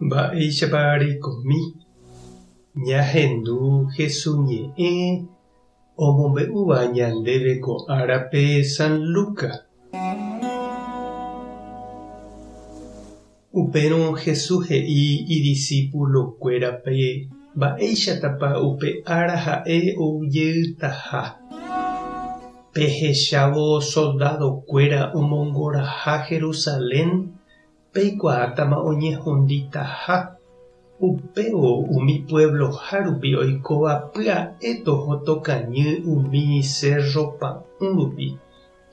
Mba'éichapa reikomi ñahendu Hesu ñe'ẽ omombe'úva ñandéve ko árape San Luca? Upérõ Jesús he'i idisípulokuérape mba'éichatapa upe ára ha'e ou jeytaha. Pehechávo soldadokuéra omongoraha Jerusalén, peikuaátama oñehunditaha. Upévo umi puebloha rupi oikóva pya'e toho tokañy umi sérro pa'ũ rupi.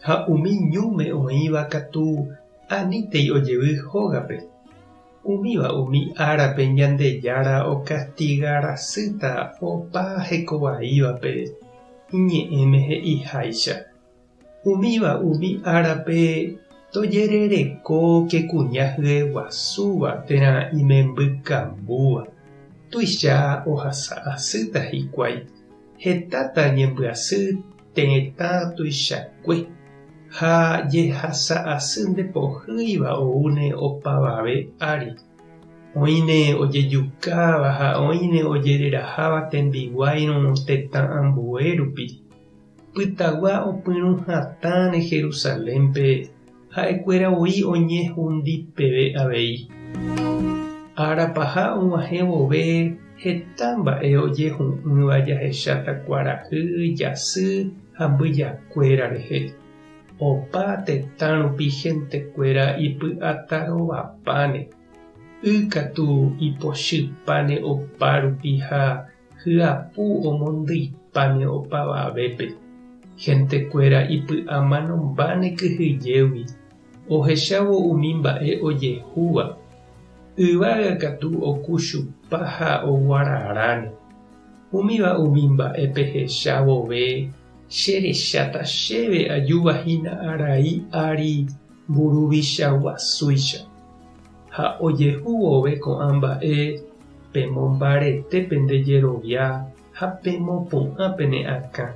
Ha umi ñúme oĩva katu anítei ojevy hógape. Umíva umi árape Ñandejára okastiga rasýta opa hekovaívape, iñe'ẽme he'iháicha. Umíva umi árape tojerereko ke kuña hyeguasúva térã imembykambúva, tuicha ohasa asýta hikuái, hetáta ñembyasy Tetã tuichakue ha jehasa asy nde pohýiva oúne opavave ári. Oĩne ojejukáva ha oĩne ojereraháva tembiguáirõ tetã ambue rupi. Pytagua opyrũ hatãne Jerusalénpe ha'ekuéra voi oñehundi peve avei. Ára paha og̃uahẽ vove heta mba'e ojehu'ỹva jahecháta kuarahy, jasy ha mbyjakuéra rehe. Opa tetã rupi hentekuéra ipy'atarovapáne, y katu ipochypáne opa rupi ha Hyapu omondyipáne opavavépe. Hentekuéra ipy'a manombáne kyhyjégui ohechávo umi mba'e ojehúva. Yvága katu okuchupa ha oguararáne. Umíva umi mba'e pehecha vove che recháta chéve ajúva hína arai ári mburuvicha guasúicha. Ha ojehu vove ko'ã mba'e Pemombarete pende jerovia ha pemopu'ã pene akã.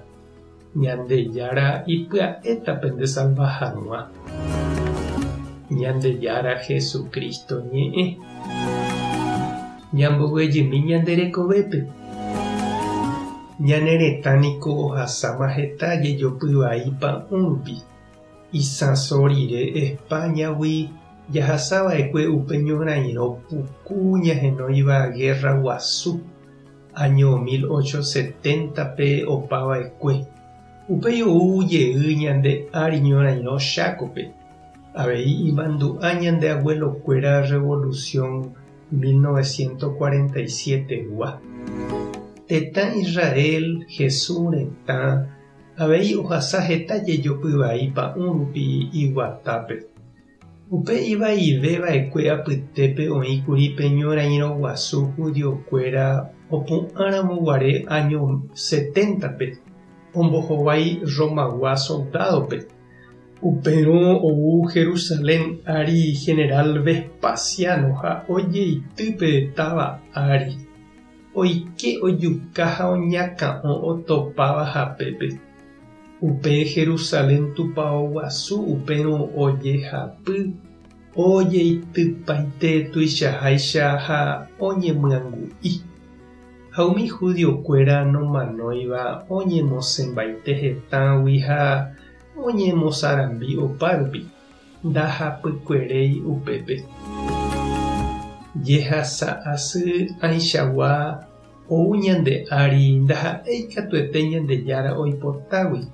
Ñandejára ipya'éta pendesalva hag̃ua. Ñandejára Jesucristo ñe'ẽ. Ñamboguejymi ñande rekovépe. Ñane retã niko ohasáma heta jejopy vai pa'ũ rupi. Isãso rire España-gui jahasava'ekue upe ñorairõ puku ñahenóiva Guerra Guasu, áño 1870-pe opava'ekue. Upéi ou jey ñande ári ñorairõ Chákope. Avei imandu'a ñande abuelo-kuéra Revolución 1947-gua. Tetã Israel, Jesús retã, Avei ohasa heta jejopy vai pa'ũ rupi iguatápe. Upe ivaive va'ekue apytépe oĩ kuri pe ñorairõ guasu judiokuéra opu'ãramo guare áño seténtape ombohovái Romagua soldádope. Upérõ ou Jerusalén ári generál Vespasiano ha ojeity pe táva ári. Oike ojuka ha oñakã'o otopáva hapépe. Upe Jerusalén tupao guasu upérõ ojehapy, ojeitypaite tuichaháicha ha oñemyangu'i. Ha umi judiokuéra nomanóiva oñemosẽmbaite hetãgui ha oñemosarambi opárupi. Ndahapykueréi upépe. Jehasa asy ãichagua ou ñande ári ndaha'éi katuete Ñandejára oipotágui.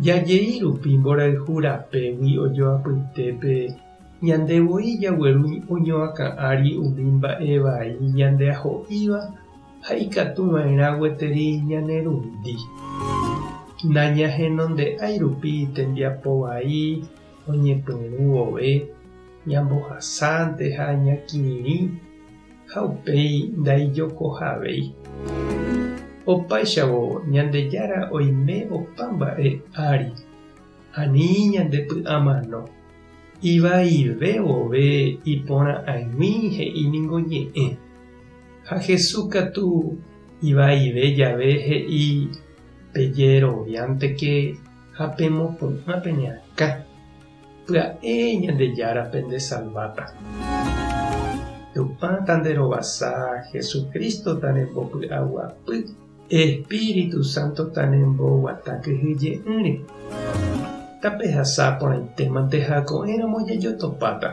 Jajei rupi mborayhu rapégui ojoapytépe ñande voi jagueru oñoakã ári umi mba'e vai ñandeaho'íva ha ikatu va'erã gueteri ñanerundi. Nañahenonde'ái rupi tembiapo vai oñepyrũ vove ñambohasánte ha ñakirirĩ ha upéi ndaijokohavéi. Opáichavo Ñandejára oime opa mba'e ári, ani ñandepy'amano. Ivaive vove iporã'aig̃ui he'i ningo ñe'ẽ. Ha Jesús katu ivaive jave he'i pejeroviánteke ha pemopu'ã pene akã, pya'e Ñandejára pendesalváta. Tupã tanderovasa, Jesucristo tanembopy'aguapy, Espíritu Santo tanemboguata kyhyje'ỹre. Tapehasa porãitémante ha ko'ẽramo jajotopáta.